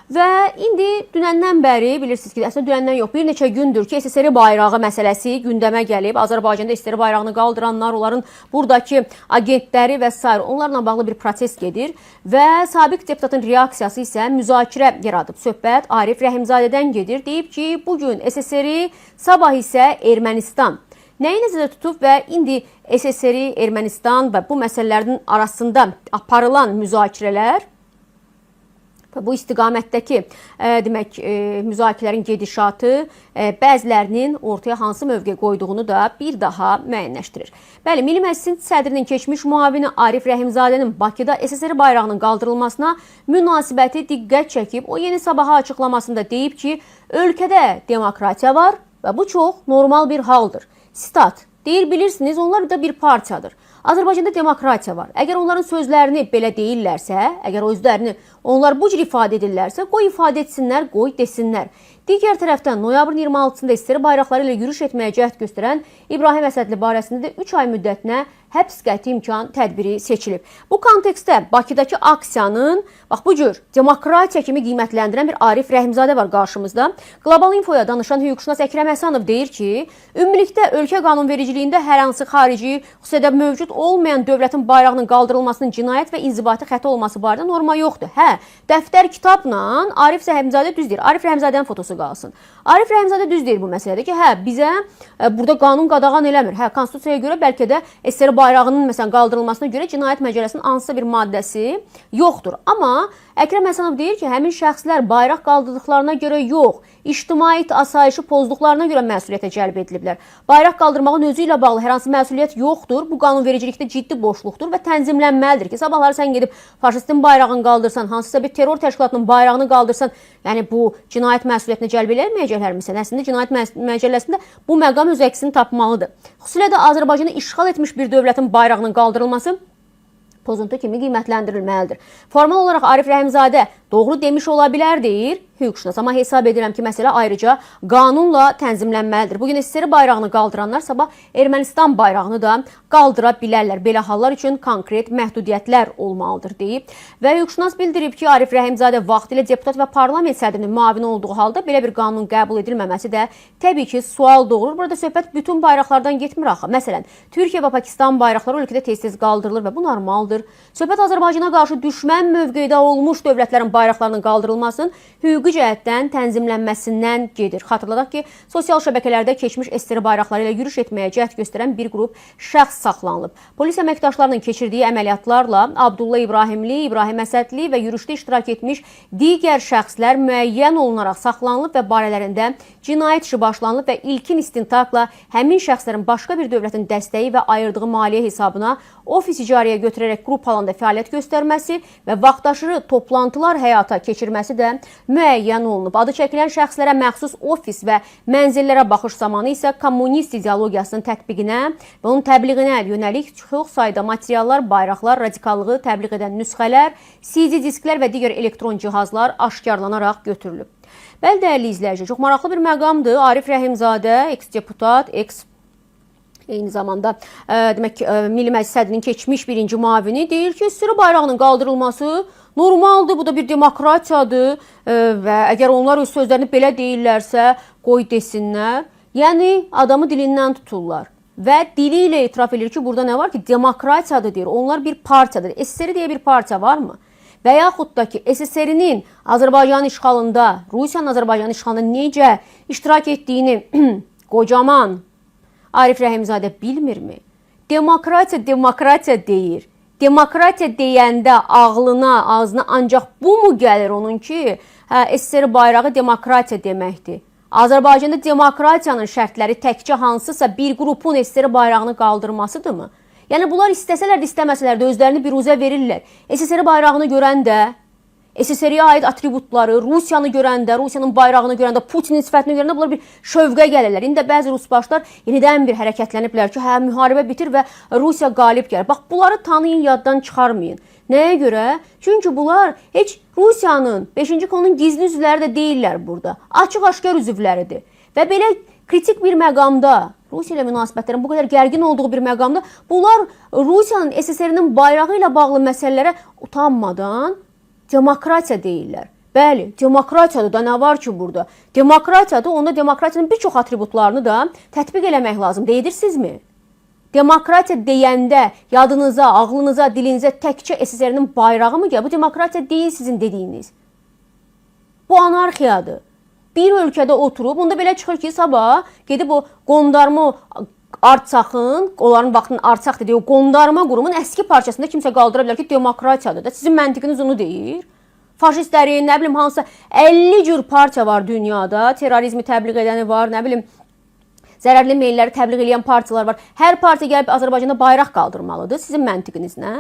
Və indi dünəndən bəri bilirsiniz ki, əslində dünəndən yox, bir neçə gündür ki, SSR bayrağı məsələsi gündəmə gəlib. Azərbaycanda SSR bayrağını qaldıranlar, onların buradakı agentləri və sair, onlarla bağlı bir proses gedir və sabiq deputatın reaksiyası isə müzakirə yaradıb. Söhbət Arif Rəhimzadədən gedir. Deyib ki, bu gün SSR, sabah isə Ermənistan. Nəyi nəzərdə tutub və indi SSR, Ermənistan və bu məsələlərin arasında aparılan müzakirələr və bu istiqamətdəki demək müzakirələrin gedişatı bəzilərinin ortaya hansı mövqe qoyduğunu da bir daha müəyyənləşdirir. Bəli, Milli Məclisin sədrinin keçmiş müavini Arif Rəhimzadənin Bakıda SSR bayrağının qaldırılmasına münasibəti diqqət çəkib. O Yeni Sabaha açıqlamasında deyib ki, ölkədə demokratiya var və bu çox normal bir haldır. Sitat: Deyir, bilirsiniz, onlar da bir partiyadır. Azərbaycanda demokratiya var. Əgər onların sözlərini belə deyirlərsə, əgər özlərini onlar bu cür ifadə edirlərsə, qoy ifadə etsinlər, qoy desinlər. Digər tərəfdən noyabrın 26-sında SSR bayraqları ilə yürüş etməyə cəhd göstərən İbrahim Əsədli barəsində də 3 ay müddətinə həbs qəti imkan tədbiri seçilib. Bu kontekstdə Bakıdakı aksiyanın bax bu cür demokratiya kimi qiymətləndirən bir Arif Rəhimzadə var qarşımızda. Qlobal Infoya danışan hüquqşünas Əkrəm Həsənov deyir ki, ümumilikdə ölkə qanunvericiliyində hər hansı xarici, xüsusilə də mövcud olmayan dövlətin bayrağının qaldırılmasının cinayət və inzibati xəta olması barədə norma yoxdur. Hə, dəftər kitabla Arif Rəhimzadə düz deyir. Arif Rəhimzadənin fotosu qalsın. Arif Rəhimzadə düz deyir bu məsələdə ki, hə, bizə burada qanun qadağan eləmir. Hə, konstitusiyaya görə bəlkə də SSR bayrağının məsələn qaldırılmasına görə Cinayət Məcəlləsinin hansısa bir maddəsi yoxdur. Amma Əkrəm Həsənov deyir ki, həmin şəxslər bayraq qaldırdıqlarına görə yox, ictimai asayişi pozduqlarına görə məsuliyyətə cəlb ediliblər. Bayraq qaldırmağın özü ilə bağlı hər hansı məsuliyyət yoxdur. Bu qanunvericilikdə ciddi boşluqdur və tənzimlənməlidir ki, sabahları sən gedib faşistin bayrağını qaldırsan, hansısa bir terror təşkilatının bayrağını qaldırsan, yəni bu cinayət məsuliyyətinə cəlb edilməyəcəklərmi sən? Əslində Cinayət Məcəlləsində bu məqam öz əksini tapmalıdır. Xüsusilə də Azərbaycanı işğal etmiş bir dövlətin bayrağının qaldırılması pozuntu kimi qiymətləndirilməlidir. Formal olaraq Arif Rəhimzadə doğru demiş ola bilər deyir hüquqşünas, amma hesab edirəm ki, məsələ ayrıca qanunla tənzimlənməlidir. Bugün SSR bayrağını qaldıranlar sabah Ermənistan bayrağını da qaldıra bilərlər. Belə hallar üçün konkret məhdudiyyətlər olmalıdır deyib. Və hüquqşünas bildirib ki, Arif Rəhimzadə vaxtilə deputat və parlament sədrinin müavini olduğu halda belə bir qanun qəbul edilməməsi də təbii ki, sual doğurur. Burada söhbət bütün bayraqlardan getmir axı. Məsələn, Türkiyə və Pakistan bayraqları ölkədə tez-tez qaldırılır və bu normaldır. Söhbət Azərbaycana qarşı düşmən mövqedə olmuş dövlətlərin bayraqlarının qaldırılmasının hüquqi cəhətdən tənzimlənməsindən gedir. Xatırladaq ki, sosial şəbəkələrdə keçmiş SSR bayraqları ilə yürüş etməyə cəhd göstərən bir qrup şəxs saxlanılıb. Polis əməkdaşlarının keçirdiyi əməliyyatlarla Abdullah İbrahimli, İbrahim Əsədli və yürüşdə iştirak etmiş digər şəxslər müəyyən olunaraq saxlanılıb və barələrində cinayət işi başlanılıb və ilkin istintaqla həmin şəxslərin başqa bir dövlətin dəstəyi və ayırdığı maliyyə hesabına ofis icarəyə götürərək qrup halında fəaliyyət göstərməsi və vaxtaşırı toplantılar həyata keçirməsi də müəyyən olunub. Adı çəkilən şəxslərə məxsus ofis və mənzillərə baxış zamanı isə kommunist ideologiyasının tətbiqinə və onun təbliğinə yönəlik çox sayda materiallar, bayraqlar, radikallığı təbliğ edən nüsxələr, CD disklər və digər elektron cihazlar aşkarlanaraq götürülüb. Bəli, dəyərli izləyicilər, çox maraqlı bir məqamdır. Arif Rəhimzadə, eks-deputat, eyni zamanda demək Milli Məclis sədrinin keçmiş birinci müavini deyir ki, SSR bayrağının qaldırılması normaldır, bu da bir demokratiyadır və əgər onlar öz sözlərini belə deyirlərsə, qoy desinlər. Yəni adamı dilindən tuturlar və dili ilə etiraf edir ki, burada nə var ki, demokratiyadır deyir. Onlar bir partiyadır. SSR deyə bir partiya varmı? Və yaxud da ki, SSR-nin Azərbaycan işğalında, Rusiyanın Azərbaycan işğalında necə iştirak etdiyini qocaman Arif Rəhimzadə bilmirmi? Demokratiya, demokratiya deyir. Demokratiya deyəndə ağlına, ağzına ancaq bu mu gəlir onun ki, hə, SSR bayrağı demokratiya deməkdir. Azərbaycanda demokratiyanın şərtləri təkcə hansısa bir qrupun SSR bayrağını qaldırmasıdırmı? Yəni bunlar istəsələr də istəməsələr də özlərini biruzə verirlər. SSR bayrağını görəndə, SSR-yə aid atributları, Rusiyanı görəndə, Rusiyanın bayrağını görəndə, Putinin sifətini görəndə bunlar bir şövqə gəlirlər. İndi də bəzi rusbaşlar yenidən bir hərəkətləniblər ki, hə, müharibə bitir və Rusiya qalib gəlir. Bax, bunları tanıyın, yaddan çıxarmayın. Nəyə görə? Çünki bunlar heç Rusiyanın 5-ci kolonun gizli üzvləri də deyillər burada. Açıq-aşkar üzvləridir. Və belə kritik bir məqamda, Rusiya ilə münasibətlərin bu qədər gərgin olduğu bir məqamda bunlar Rusiyanın SSR-nin bayrağı ilə bağlı məsələlərə utanmadan demokratiya deyirlər. Bəli, demokratiyadır da, nə var ki burada? Demokratiyadır, onda demokratiyanın bir çox atributlarını da tətbiq eləmək lazım. Deyirsinizmi? Demokratiya deyəndə yadınıza, ağlınıza, dilinizə təkcə SSR-nin bayrağı mı gəlir? Bu demokratiya deyil sizin dediyiniz. Bu anarxiyadır. Bir ölkədə oturub, onda belə çıxır ki, sabah gedib o qondarma Artsaxın, onların vaxtının Artsax dediyi o qondarma qurumun əski parçasında kimsə qaldıra bilər ki, demokratiyadır da. Sizin məntiqiniz onu deyir. Faşistlərin, nə bilim hansısa 50 cür partiya var dünyada. Terrorizmi təbliğ edəni var, nə bilim zərərli meyilləri təbliğ edən partiyalar var. Hər partiya gəlib Azərbaycanda bayraq qaldırmalıdır sizin məntiqinizlə.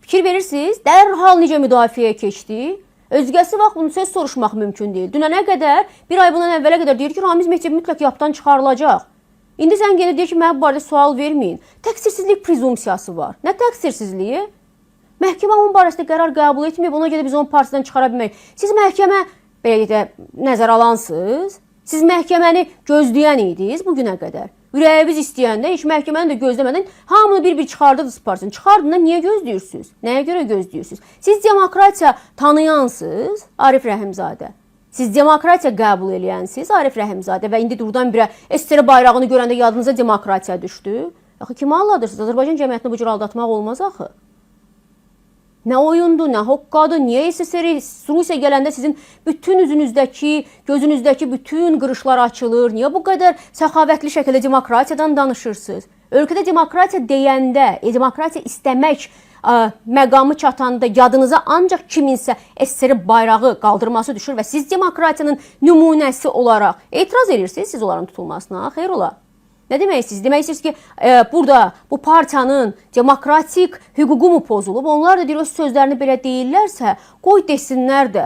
Fikir verirsiniz, dərhal necə müdafiəyə keçdi? Özgəsi vaxt bunu söz soruşmaq mümkün deyil. Dünənə qədər, bir ay bundan əvvələ qədər deyir ki, Ramiz Mehdiyev mütləq yapdan çıxarılacaq. İndi zəng edir, deyir ki, mənə bu barədə sual verməyin. Təqsirsizlik prezumpsiyası var. Nə təqsirsizliyi? Məhkəmə onun barəsində qərar qəbul etməyib, ona görə biz onu partiyadan çıxara bilmərik. Siz məhkəmə belə deyək də nəzərə alansınız. Siz məhkəməni gözləyən idiniz bu günə qədər. Ürəyiniz istəyəndə heç məhkəməni də gözləmədən hamını bir-bir çıxardırdınız partiyadan. Çıxardın da niyə gözləyirsiniz? Nəyə görə gözləyirsiniz? Siz demokratiya tanıyansınız, Arif Rəhimzadə. Siz demokratiya qəbul eləyənsiniz, Arif Rəhimzadə, və indi durdan birə SSR bayrağını görəndə yadınıza demokratiya düşdü. Axı kimi aldadırsınız? Azərbaycan cəmiyyətini bu cür aldatmaq olmaz axı. Nə oyundu, nə hoqqadır, niyə SSR Rusiya gələndə sizin bütün üzünüzdəki, gözünüzdəki bütün qırışlar açılır? Niyə bu qədər səxavətli şəkildə demokratiyadan danışırsınız? Ölkədə demokratiya deyəndə, demokratiya istəmək məqamı çatanda yadınıza ancaq kiminsə SSR bayrağı qaldırması düşür və siz demokratiyanın nümunəsi olaraq etiraz edirsiniz siz onların tutulmasına. Xeyr ola. Nə demək istəyirsiniz? Demək istəyirsiniz ki, burada bu partiyanın demokratik hüququ mu pozulub? Onlar da deyir öz sözlərini belə deyirlərsə, qoy desinlər də.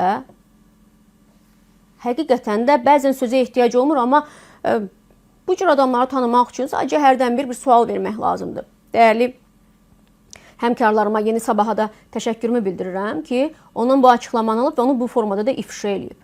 Həqiqətən də bəzən sözə ehtiyac olmur, amma bu cür adamları tanımaq üçün sadəcə hərdən bir sual vermək lazımdır. Dəyərli həmkarlarıma, Yeni Sabaha da təşəkkürümü bildirirəm ki, onun bu açıqlamanı alıb və onu bu formada da ifşa eləyib.